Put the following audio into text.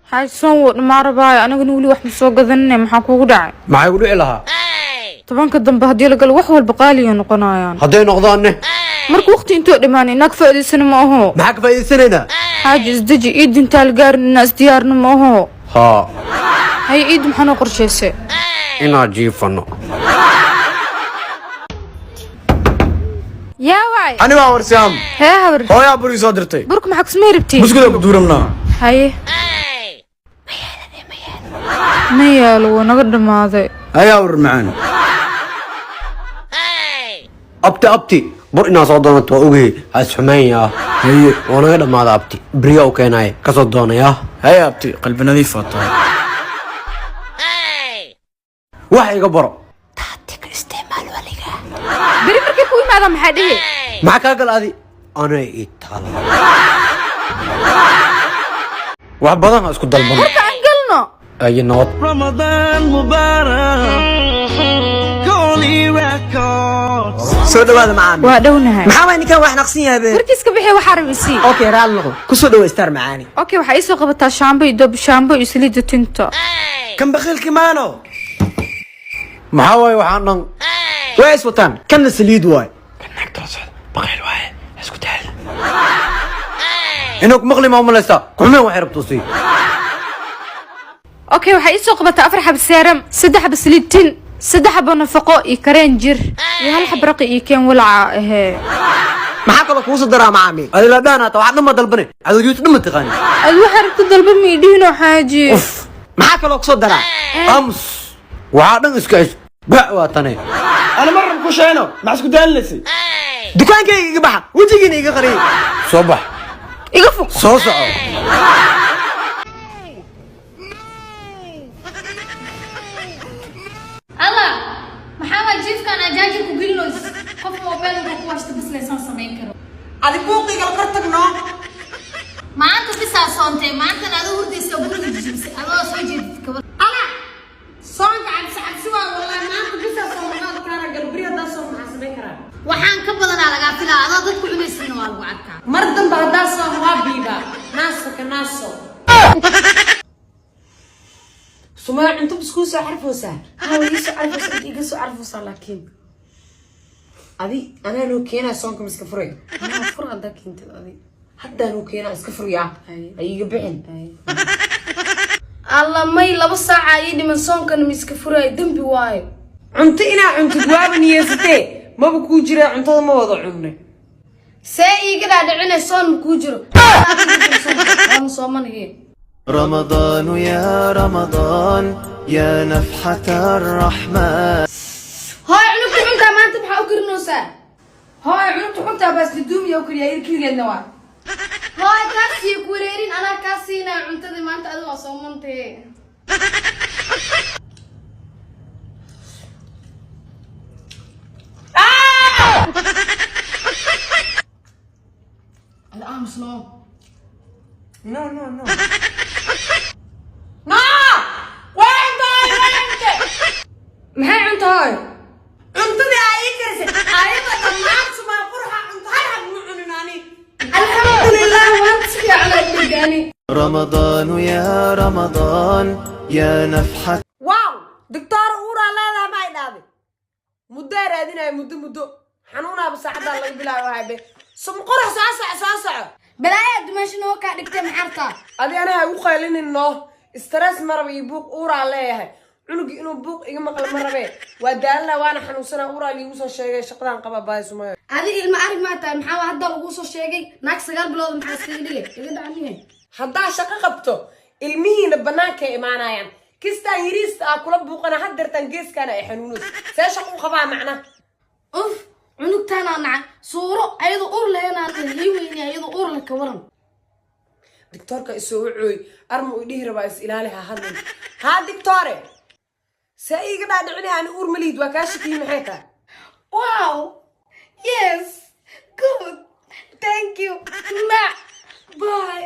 Xaaji, soon wuu dhamaa rabaayo, anigana weli wax ma soo gadanine. Maxaa kuugu dhacay? Maxay ku dhici lahaa? 10-ka dambe haddii la galo, wax walba qaaliya noqonayaan. Hadday noqdaanne? Marka waqti intoo dhammaan inaag faa'iidaysana ma aho? Maxaa ka faa'iidaysanaynaa? Xaaji, isdeji. Iid intaa la gaarin inaa isdiyaarna ma aho? Haa. Haye, iid maxaa noo qorshaysay? Inaan jiifano. Yaa waay? Ani waa warsiyaam. Hee habar. Hooyaa bur ii soo dirtay. Burka maxaa kusmay rabtiin? Buskuda ku duuramnaa. Haye, ma yaalo, wuu naga dhammaaday. Ayaa war macaan. Abti, abti, bur inaa soo doonato waa ogey, ha isxumeynyaa. Haye. Waa naga dhammaada abti, beriyaa u keenaaya, kasoo doonaya. Haye abti, qalbi nadiif aa tahay. Wax iga baro. Beri markay ku imaadaan maxaa dhihi? Maxaa kaa gal adi? Anay ii taala, wax badan ha isku dalban. Marka aan galno. Aye, nabad. Ramadan Mubarak, Holy Records. Soo dhawaada macaami. Waa dhownahay. Maxaa waay, ninkan wax naqsan yahay be? Warkiiska bixi, waxaa rabisi. Okay, raali noqo. Ku soo dhawa Star Macaani. Okay, waxaa iisoo qabataa shaambo iyo doob shaambo iyo saliidda tinta. Kan bakiilki maano. Maxaa waaye waxaan dhan? Way is wataan, kanna saliid waay. Naagtala socda bakiil waaye, isku daal. Inuu ku maqli ma umalaysaa? Kuxumeen waxay rabto sii. Okay, waxaa iisoo qabataa afar xab serum, saddex xab saliid tin, saddex xabo nafaqo iyo kareen jir iyo hal xab raqi iyo keen walaca ahee. Maxaa kaloo kugu soo daraa macaami? Adila dhaanaata, waxaa dhan ma dalbane, cadowjuuta dhan ma taqaani. Ad waxaa rabta dalba ma idhihinoo xaaji. Uf. Maxaa kaloo kusoo daraa? Ams, waxaa dhan iska cesh ba, waa tane. Ana mar rab ku sheeno, maxaa isku daalinaysay? Dukaankayga iga baxa, wejigiina iga qariyay. Soo bax. Iga fog. Soo soco. Allah, maxaa waa jiifkan ajaajir ku gelinoys? Qof mobile inuu ku washto bas laysaan samayn karo. Adi buuqiga la kor tagno. Maanta bisaa soontay, maantana adoo hurdaysa oo guriga jijibisay, adoo soo jeedid kabar. Ala soonka cabsi cabsi waa wallahi, maanta bisaa soomanaad kaana galbri, haddaa soon maxaa samayn karaa? Waxaan ka badanaa lagaa filaa, adoo dadku cunaysidna waa lagu arkaa. Mar dambe haddaa soon waa biibaa naaso ka naaso. Sumaya, cunto biskuu soo carfoosaa? Hawa ii soo carfoosa, inta iga soo carfoosaa laakiin. Adi anaa noo keenaa, soonka ma iska furay? Anaa fur haddaa keentid adi. Haddaa noo keenaa, iska furyaa. Ay. Ha iiga bixin. Alla may, 2 saaca ii dhiman, soonkana ma iska furaayo, dembi waayo. Cunto inaa cuntid waaba niyeysatee, maba kuu jiraa, cuntada ma wada cunne. See iiga dhaadhicine soon ma kuu jiro? Waana soomanaya. رمضان يا رمضان يا نفحة الرحمن. Hooy, cunugta xuntaa maanta maxaa u karinaysaa? Hooy, cunugta xuntaa baas liduumiya u kariyaa, ir keligeedna waa. Hooy, kaasii ku wareerin, anaa kaa siinaya cuntadii maanta, adiga waa soomantee. Ada aamus no. No, no, no no, waa cunto, waa cunte. Maxay cunta hooy? Cuntadii aa ii karisay ayada dhammaan, Sumaya, quruxa cunto hal hab ma cunin ani. Alxamdulilah, maanta si fiican aad dhegani. رمضان يا رمضان يا نفحة. Wow, doctor, uuraa leedaha ma ay dhahday? Muddaa raadinaya, muddo muddo xanuunaaba saacaddaa laga bilaayo haybe. Sum qorax, soo soco, soo soco. Balaayaa dumaasho noo kaa dhigtay, maxartaa? Adi anaha igu qaylinin no, stress ma raba iyo buuq. Uuraa leeyahay, cunugii inuu buuq iga maqla ma rabee. Waa daalana, waana xanuunsana, uuraa liigu soo sheegay, shaqadaan qaba baay Sumayo. Adi ilma arig maa tahay? Maxaa hadda laguu soo sheegay? Naag 9 bilood maxaa iskaga dhigay? Iga dhacniye. Haddaa shaqo qabto, ilmihiina bannaankay imaanayaan, kistaan yariista ah kula buuqana, haddeertaan geeskaana ay xanuunayso, see shaqo u qabaa macna? Uf, cunugtaanaa nacay suuro ayadoo ur leheenaan ii weyne, ayadoo ur leh ka waran. Dictoorka isoo wacooy, arma uu dhihi rabaa is ilaali, ha hadlin. Haa dictoore, see iiga dhaadhicinaya ani uur ma lihid? Waa kaa shakiyey, maxay tahay? Wow, yes, good, thank you, ma bye.